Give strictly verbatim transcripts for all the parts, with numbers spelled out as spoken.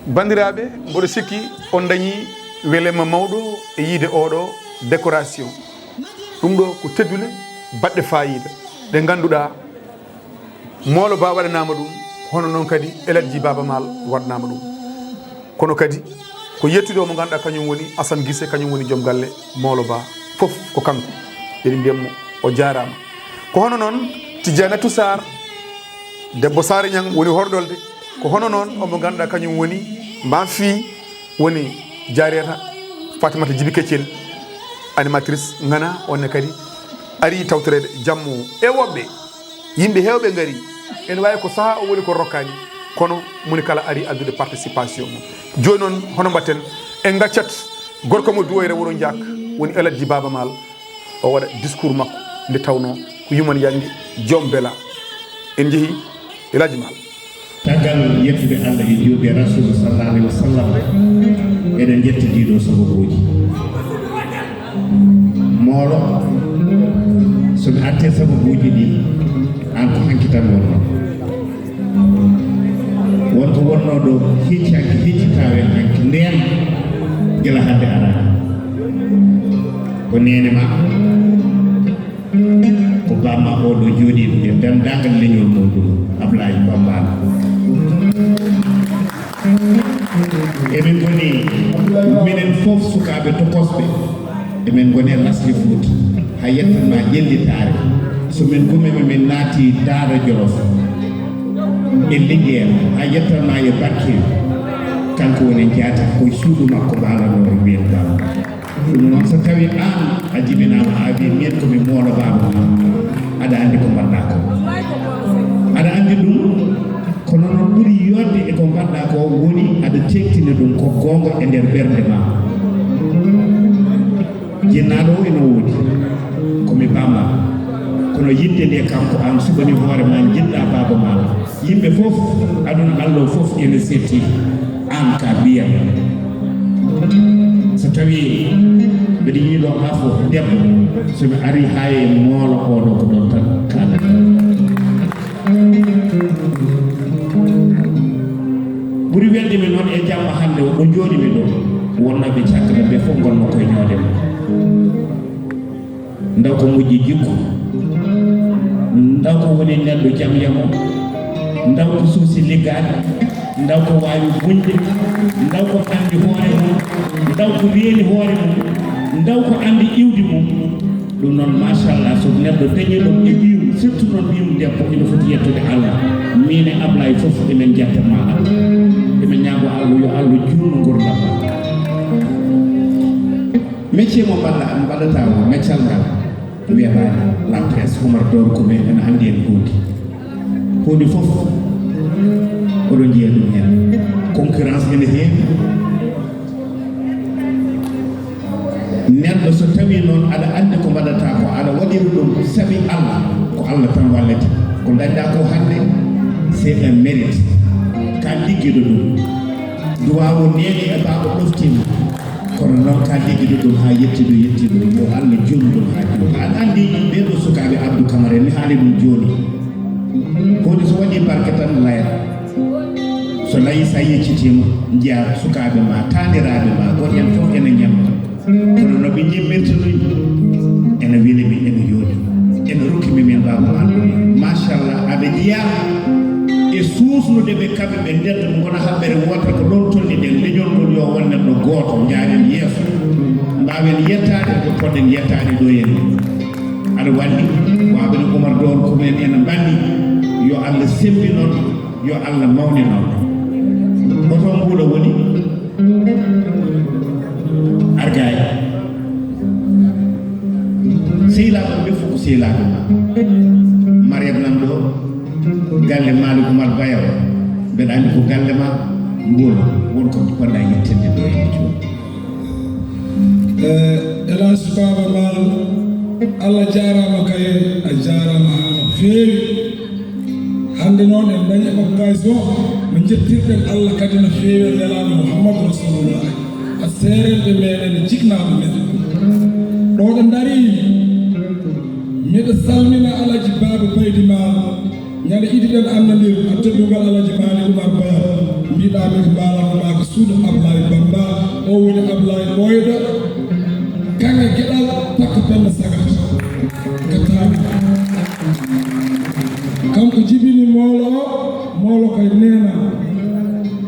Banndiraaɓe, mboɗo sikki on dañii weleema mawɗo e yiide oɗo décoration. Ɗum ɗo ko teddule baɗɗe faayiida ɗe ngannduɗaa Moolo Ba waɗanaama ɗum, hono noon kadi El Hadji Baaba Maal waɗanaama ɗum. Kono kadi ko yettude o mo ngannduɗaa kañum woni Assane Guissé, kañum woni joom galle Moolo Ba. Fof ko kanko. Eɗen mbiyatmo o jaaraama. Ko hono noon Tijjanatou Sarr, debbo Saare Ñaŋ woni horɗolde. Ko hono noon omo ngannduɗaa kañum woni ma fii woni Jaariyata Fatimata Jibi Keccel, animatrice ŋana, onne kadi ari tawtoreede jamma o. E woɓɓe yimɓe heewɓe ngari, ene waawi ko sahaa o woni ko rokkaani, kono moni kala ari addude participation mum. Jooni noon, hono mbaɗten, en ngaccat gorko mo Duwoyre Wuro Njaak, woni El Hadji Baaba Maal, o waɗa discours makko nde tawnoo ko yuman yannde joom bela. En njehi El Hadji Maal. Caggal yettude Allah e juulde Rasuulu sallallahu alaihi wasallam, eɗen njetti ɗiɗo sababuuji. Moolo, so mi artii sababuuji ɗi, aan ko hanki tan wonnoo. Won ko wonnoo ɗo hecci hanki, hecci tawen hanki, ndeen gila hannde araani. Ko neene ma, ko bamma o ɗo jooɗiiɗo e denndaangal leñol mum ɗum, Ablaye Bambal. Emin ngoni, minen fof sukaaɓe tokosɓe, emin ngoni e lasde Fuuta, haa yettanma ƴellitaare. So min ngumii, min naati Daara Jolof e Linguère, haa yettanma e Bakel. Kanko woni jaati ko e suudu makko mbaalanoo e mbiyen Baba. Ɗum noon, so tawii aan a jibinaama, a wii miin ko mi moolo baaba ma, aɗa anndi ko mbaɗɗaa ko. Aɗa anndi ɗum, kono noon ɓuri yooɗde e ko mbaɗɗaa ko woni aɗa teeŋtini ɗum ko goonga e nder ɓernde ma. Jinnaaɗo o ina woodi, ko mi baaba ma. Kono yiɗde nde kam ko aan suɓanii hoore ma, njiɗɗaa baaba ma. Yimɓe fof, aduna Allah o fof ene setti, aan ka mbiyan. So tawii mbeɗa yiiloo afo debbo, so mi arii haa e moolo oɗo ko ɗoon tan kaalata. Ɓuri welɗe mi noon e jamma hannde o ɗo njooɗi mi ɗo, wonnooɓe caggal ɓe fof ngonno koye ñoode mum. Ndaw ko moƴƴi jikku, ndaw ko woni neɗɗo jam yamo, ndaw ko suusi liggaade, ndaw ko waawi muñde, ndaw ko anndi hoore mum, ndaw ko reeni hoore mum, ndaw ko anndi iwdi mum. Ɗum noon, machallah, so neɗɗo dañi ɗum e ɓiyum, surtout noon ɓiyum debbo, ina foti yettude Allah. Miin e Ablaye fof emin njettama Allah. Emin ñaago Allah yo Allah juutnu nguurndam ma. Métier mo mbaɗɗa, mbaɗata o, meccal ngal weeɓaani. La presse, Oumar Dor Koumé ene anndi en huunde. Huunde fof oɗon njiya ɗum heen. Concurrence ene heewi. Neɗɗo so tawii noon aɗa anndi ko mbaɗata ko, aɗa waɗiri ɗum sabi Allah, ko Allah tan wallete. Ko ndañɗa ko hannde, c'est un mérite. Ka liggiɗo ɗum. Duwaawu neene e baaba ɗoftiima. Kono noon ka liggiɗo ɗum haa yetti ɗo yetti ɗo. Yo Allah juutnu ɗum haa juuta. Aɗa anndi ɓee ɗo sukaaɓe Abdou Camara, mi haali ɗum jooni. Ko woni so waɗi barke tan layat. So layi sa yeccitiima, njiya sukaaɓe ma, taaniraaɓe ma, gooto heen fof ene ñemta. Kono no ɓe ñemmirta ni, ene weli mi, ene yooɗi. Ene rokki mi min baaba ma ɗum. Machallah, aɓe njiya e suusnude ɓe kamɓe ɓe ndenta ngona haɓɓere wootere ko ɗoon tolniɗen. Leñol ngol yo won neɗɗo gooto, njaaren yeeso. Mbaawen yettaade ko poɗɗen yettaade ɗo en. Aɗa walli, waaɓe no Oumar Dor Koumé en ene mballi. Yo Allah sembinon, yo Allah mawninon. Hoto mbuuɗo woni? Argaay. Sehilaaɓe ɓe fof ko sehilaaɓe ma. Mariam nan ɗo, galle Malick Oumar Bayo, mbeɗa anndi ko galle ma, mbuuɗo won ko ponɗa yettinde ɗo e jooni. Eh, El Hadj Baaba Maal, Allah jaaraama kay, a jaaraama haa no feewi. Hannde noon en dañi occasion no njettirɗen Allah kadi no feewi e Nelaaɗo Muhammadu Rasulullah, a seerenɓe meɗen e jiknaaɓe men. Ɗo ɗo ndarii, miɗo salmina Alaji Baaba Baydi Maal, ñande idiɗen annandir a teddungal Alaji Maalik Umar Bayal, mbiɗa min mbaalanno maa ko suudu Ablaye Bamba, o woni Ablaye Ɓooyɗo, kaŋŋe geɗal takko penno sagat. Gattaani. Kanko jibini moolo o, moolo koye neenam.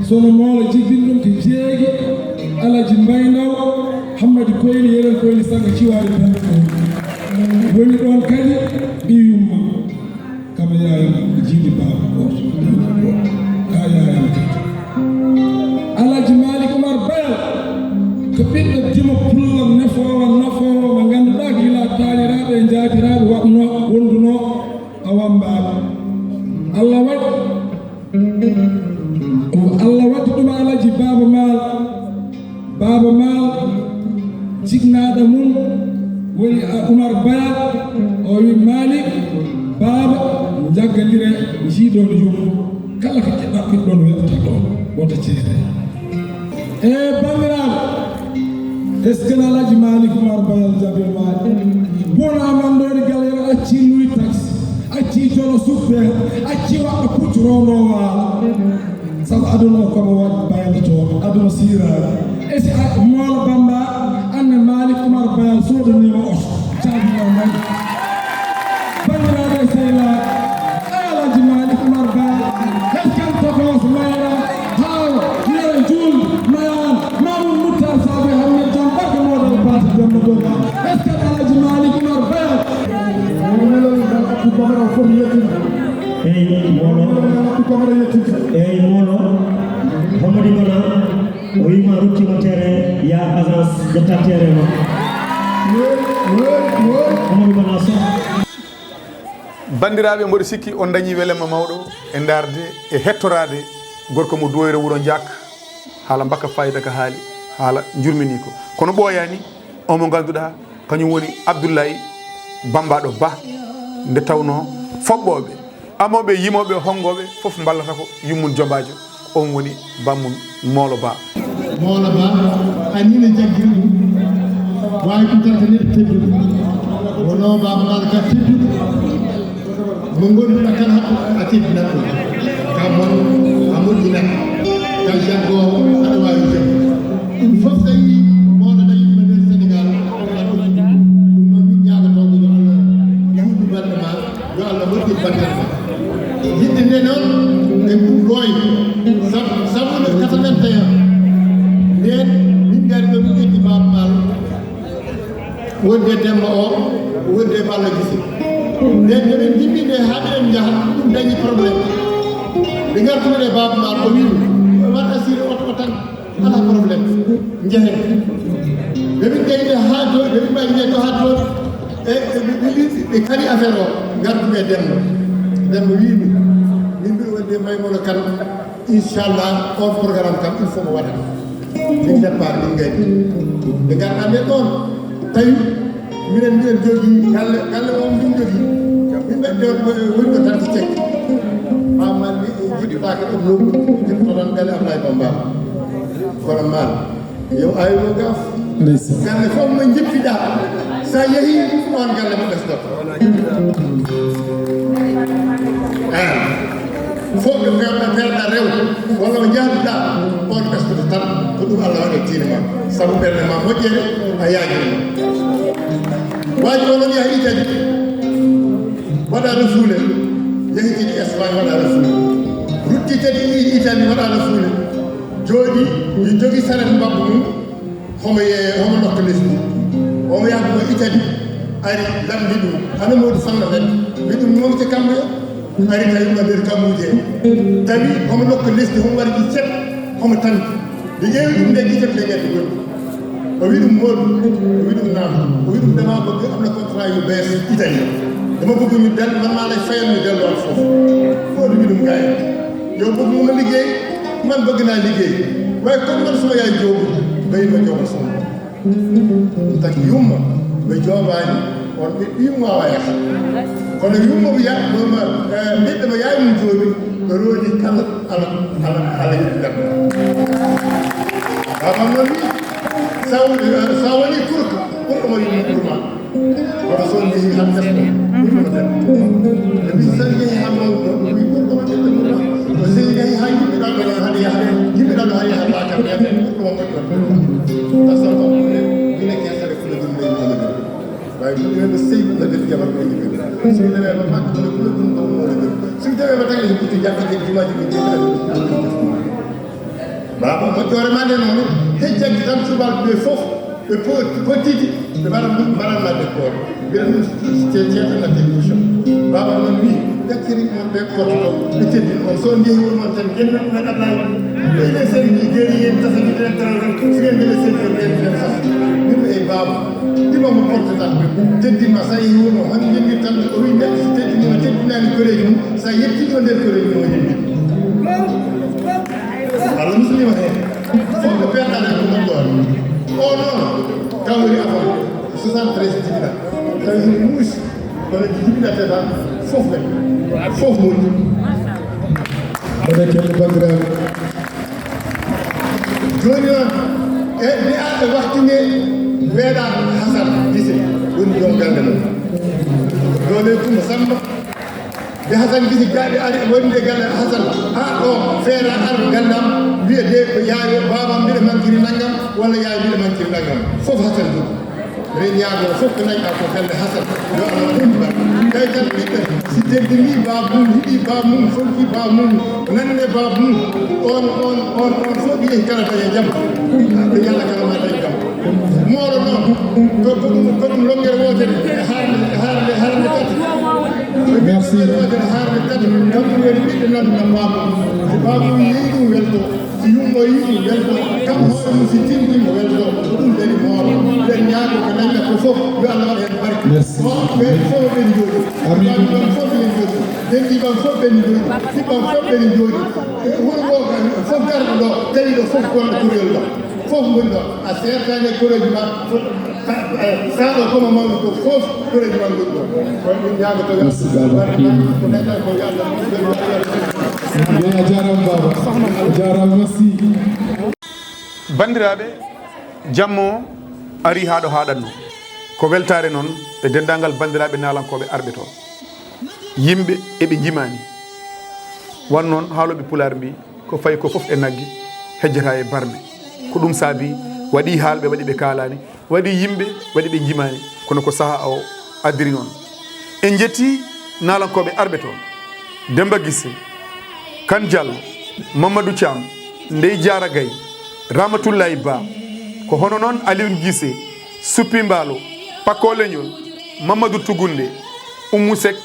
Sono moolo jibini ɗum ko jeegi, Alaji Mbaynaw, Hammadi Koyli, Yeren Koyli, Sanga Ciwaari, Penda Koyli. Woni ɗoon kadi ɓiyumma. Kama yaayam jiidi baaba gooto, ka yaayam kadi. Alaji Maalik Umar Bayal ko ɓiɗɗo dimo pullo nefoowo, nafoowo mo ngannduɗaa gila taaniraaɓe e njaatiraaɓe waɗno, wonduno a wambaaba. Allah waɗi, Allah waɗi ɗum Alaji Baaba Maal. Baaba Maal, jiknaaɗo mum woni a Umar Bayal, o wi Maalik, baaba, njaggandire, njiidoon yumma. Kala ko keɓa ɓiɗɗon weɓta ɗoon, wota ceede. E banndiraaɓe, est-ce que Alaji Maalik Umar Bayal jaɓi Maalik? Bona mandoori galera acci Louis Tax, acci Jolo Super, acci waɗɗo puccu rondo waala. Sabu aduna o komo waɗi baylo toon, aduna siiraani. E si a moolo Bamba, anne Maalik Umar Bayal soodaniima oto, caabi o may. Banndiraaɓe e sehilaaɓe, Alaji Maalik Umar Bayal, heskan tokoos mayra, haawa, nera juul, mayaan, Mamoun Moutar Sabe, Hammed Jam, barka moodal Baati Demba Doga, heskan Alaji Maalik Umar Bayal. Eyi, moolo. Eyi, moolo. Hamadi Bana, o wiima ruttiima terrain, yaa agence ƴetta terrain ma. Hamadi Bana Soh. Banndiraaɓe, mboɗo sikki on dañii welemma mawɗo e ndaarde e hettoraade gorko mo Duwoyre Wuro Njaak, haala mbakka fayida ka haali, haala njurmini ko. Kono ɓooyaani, o mo ngannduɗaa, kañum woni Abdullahi Bambaɗo Ba, nde tawnoo foɓɓooɓe, amooɓe, yimooɓe, honngooɓe, fof mballata ko yummum jombaajo, on woni bammum Moolo Ba. Moolo Ba, a nii ne jaggiri ɗum, waawi ɗum tan ko neɗɗo tedduɗo. Wonoo Baaba Maal ka tedduɗo. Mo ngonnduɗaa kala hakku a teddinat ɗum. Ka mon, a moƴƴinat. Ka jaggo, aɗa waawi jam. Ɗum fof tawi mawɗo dañi ɗum e nder Sénégal. Ɗum noon min ñaagotoo ko yo Allah juutnu balɗe ma, yo Allah moƴƴin battere ma. Yiɗde nde noon, en ɗum ɗooy. Sab-, sabu nde quatre-vingt-un, ndeen min ngari ɗo min ƴetti Baaba Maal. Wonde Demba o, wonde Balla Gise. Nden nde min jimmi nde haa miɗen njaha, ɗum dañi problème. Ɓe ngartumi e Baaba Maal, o wiimi, waɗ assuré oto o tan, alaa problème, njehen. Nde min ƴeewi nde haa jooɗi, nde min mbaɗi nde to haa jooɗi, e, e, ɓe, ɓe, ɓe, ɓe kadi affaire o, ngartumi e Demba. Demba wiimi, min mbiɗo wonde Maimouna Kane, Inchallah, on programme kam, il faut mo waɗa. Min départ, min ngari. Ɓe ngarɗa nde ɗon, tawi minen mbiɗen jogii galle, galle o min jogii. Min ɓe ɗo woni ko tan ko cekki. Ɓamman ni, en jiɗɗaaki ɗo lowɗo, en jiɗɗo tan galle Ablaye Bamba. Kono mal, yo awi mo gaf. Ndeysaan. Galle fof mo jippiɗa, sa yehi, on galle mo ɓesdoto. Ah. Fof ɓe perɗa, perɗa rew, walla o jahduɗa, on ɓesdoto tan, ko ɗum Allah waɗi tiini ma. Sabu ɓernde ma moƴƴere, a yaajiri ma. Waaji o noon yahi Italie, waɗa refuule, yahi kadi Espagne, waɗa refuule. Rutti kadi Italie, waɗa refuule. Jooɗi, yo jogi saret mbabba mum, homo ye-, homo nokka lesdi. Omo yaha ko Italie, ari lamndi ɗum. Ana Mody Fanna Mbengue? Mbi ɗum noon ko kamɓe. Ari tawi ɗum e nder kammuuje. Tawi homo nokka lesdi, homo waɗi ɗi cet, homo tampi. Nde ƴeewi ɗum nde, ɗi cet nde ƴetti goɗɗi. O wi ɗum Mody, o wi ɗum naam. O wi ɗum dama ko ɓe am na contrat yu bees Italie. Dama bëgg ñu del-, man maa lay fayal ñu delluwaat foofu. Mody wi ɗum gaay. Yow bëgg nga ma liggéey, man bëgg naa liggéey. Waaye comme man suma yaay joobu, bay ma joobal sama bopp. Ɗum tagi yumma, ɓe joobaani, on ɓe ɗiɗi waawa yaha. Kono yumma mo ya-, mo, mo, eh, ɓiɗɗo mo yaawi mum jooɗi, ɗo roodi kala ala, ala, ala yiɗi nder. Baba noon ni, sa woni, eh, sa woni kurka, ɓurɗo mo yumma ɓurma. Kono so on jehi han tesɗo, ɓurɗo mo debbo. E min so on jehi han mawɗo, wi ɓurɗo mo debbo ɓurma. Ko so on jehi han yimɓe ɗaɗo, han yaha, yimɓe ɗaɗo han yaha bakar, ɓurɗo mo ɓurɗo ɓurma. Tasal ko ɓurɗo, min e kesere ko ɗum ley mo. Waaye bu ngeen di sëy na def jabar ko ñu gën. Suñu demee ba mag mu ne ku la gën doom moo la gën. Suñu demee ba tey la ñu ci jàkk ci jumaa ji ñu gën a. Baba mo joore ma ne noonu, te jaggi tan subal be fof, be po-, potiti, be baram, baram ma de koor. Be ram ci, ci, ci, na te mission. Baba mo mi, jakkiri mo be ko to, be te di, on so ndi won man tan, genna ko na Allah. Be le sen di geri en tasa di tan tan, su ngeen di le sen di tan. Ni be baba. Ɗima mo portata. Teddima sa yehi wuro, han yimɓe tan o wi neɗɗo so teddinima, teddinani koreeji mum, sa yetti ɗo nder koreeji mum o yimɓe. Allah muslima heen. Fof ko perɗa tan ko moƴƴoore. O noon, taw woni avant soixante-treize jibina. Tawi hino muusi, kono ɗi jibinate tan, fof ɓe, fof moƴƴi. Mbaɗa kelle banndiraaɓe. Jooni noon, e mbiya e waktu nge weeɗa Hasan Gise, woni joom galle mum. Doole Kumba Samba, nde Hasan Gise jaaɓi ari wonde galle Hasan, haa ɗo feera ar gandam, wiya de ko yaawi baabam mbiɗa mankiri nanngam, walla yaawi mbiɗa mankiri nanngam. Fof Hasan Gise. Eɗen ñaago fof ko nañɗa ko galle Hasan, yo Allah waɗ heen barke. Tawi tan ɓiɓɓe, si teddini baa mum, yiɗi baa mum, fonki baa mum, nande baa mum, on, on, on, on fof yehi kala daña jam. Ko Yalla kala ma dañ jam. Moolo noon, ko, ko ɗum, ko ɗum lonngere wootere, haarde, haarde, haarde tati. Merci. Lonngere wootere, haarde tati, kanko woni ɓiɓɓe nanduɗa baa mum. So baa mum yehi ɗum welto. Si yumma yiɗi welto, kam hoore mum si tindi mo welto, ko ɗum woni moolo. Ɓen ñaago ko dañta ko fof, yo Allah waɗ heen barke. Merci. Ɓen fof ɓen jooɗi. Amin. Ɓen fof ɓen jooɗi. Denndi ɓan fof ɓen jooɗi. Siɓɓan fof ɓen jooɗi. E wuro ngo fof garɗo ɗo, tawi ɗo fof gonɗo kuréel ɗo. Fof ngoni ɗo. A seertaani e koreeji ma, fof, eh, saaɗo kono mawɗo ko fof koreeji ma ngoni ɗo. Kono ɗum ñaagoto yo. Merci, baba. Barke ma, ko neɗɗo ko yo Allah. Eey, a jaaraama, baba. A jaaraama, merci. Banndiraaɓe, jamma o arii haa ɗo haaɗatnoo. Ko weltaare noon e denndaangal banndiraaɓe naalankooɓe arɓe toon. Yimɓe eɓe njimaani. Wano noon haalooɓe Pulaar mbii, ko fayi ko fof e nagge, hejjata e barme. Ko ɗum saabii waɗi haalɓe, waɗi ɓe kaalaani, waɗi yimɓe, waɗi ɓe njimaani, kono ko sahaa o addiri noon. En njettii naalankooɓe arɓe toon, Demmba Gise, Kan Jallo, Mamadou Thiam, Ndey Jaara Gay, Ramatullaay Ba, ko hono noon Alioune Gise, Suppi Mbaalo, Pakko Leñol, Mamadou Tugunde, Oumou Seck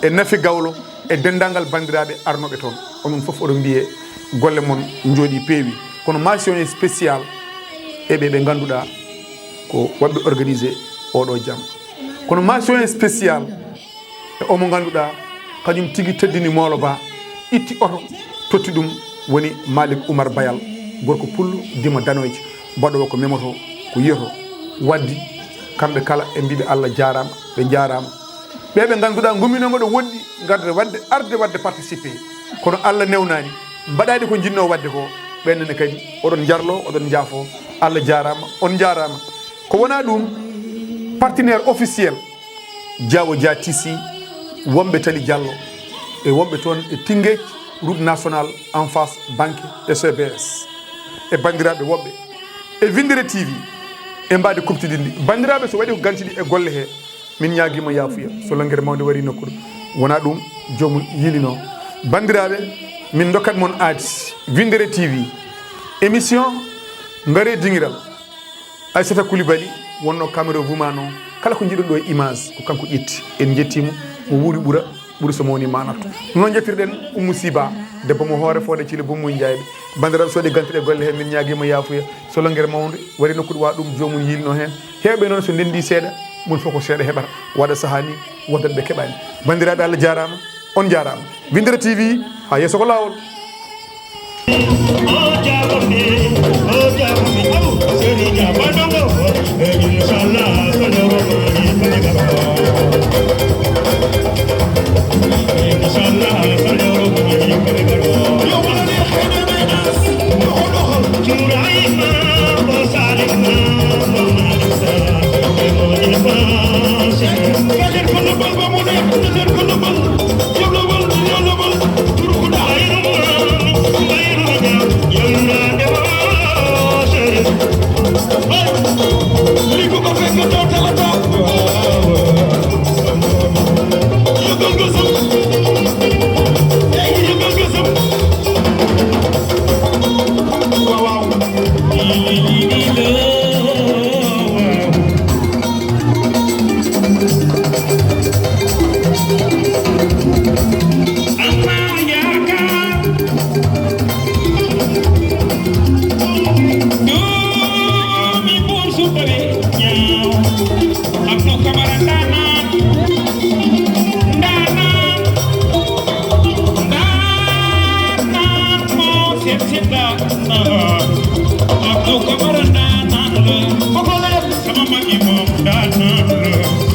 e Nafi Gawlo e denndaangal banndiraaɓe arnooɓe toon. Onon fof oɗon mbiyee golle mon njooɗii peewi. Kono mention spéciale e ɓe ɓe ngannduɗaa ko waɗɓe organisé oɗo jam. Kono mention spéciale e omo ngannduɗaa kañum tigi teddini Moolo Ba, itti oto, totti ɗum, woni Malick Oumar Bayal, gorko pullo, dima danoyjo, baɗoowo ko memoto, ko yiyoto. Waddi kamɓe kala en mbiɓe Allah jaaraama, ɓe njaaraama. Ɓe ɓe ngannduɗaa ngumminooɓe ɗo woɗɗi, ngarde waɗde, arde waɗde participé. Kono Allah newnaani, mbaɗaani ko njinnoo waɗde ko, ɓen ne kadi, oɗon njarloo, oɗon njaafoo, Allah jaaraama, on njaaraama. Ko wonaa ɗum, partenaire officiel, Diawo Dia Tissi, wonɓe Tali Diallo, e wonɓe toon e Tinguej, route nationale en face banque S E B S, e banndiraaɓe woɓɓe, e Winndere T V, e mbaadi kuɓtidinndi. Banndiraaɓe, so waɗi ko ganti ɗi e golle he, min ñaagiima yaafuya. So lanngere mawnde warii nokkuure, wonaa ɗum, joomum yiilinoo. Banndiraaɓe, min ndokkat mon aadi, Winndere T V, émission Ngaree Dingiral. Aissata Coulibaly wonnoo caméra woman o. Kala ko njiɗon ɗo e image, ko kanko ƴetti. En njettii mo, mo wuuri ɓura, ɓuri so mawni maanato. Noon njettirɗen Oumou Siba, debbo mo Hoore Fodde Thillé Boum Mouy Ndiaye. Banndiraaɓe, so waɗi ganti ɗi e golle he, min ñaagiima yaafuya. So lanngere mawnde warii nokkuure, wonaa ɗum, joomum yiilinoo heen. Heewɓe noon, so ndenndii seeɗa, moni fof ko seeɗa heɓata. Waɗa sahaa ni, wodat ɓe keɓaani. Banndiraaɓe, Allah jaaraama, on njaaraama. Winndere T V, haa yeeso ko laawol. Abdou Camara ndaanaan la. Koko la. Sama mag yi moom ndaanaan la.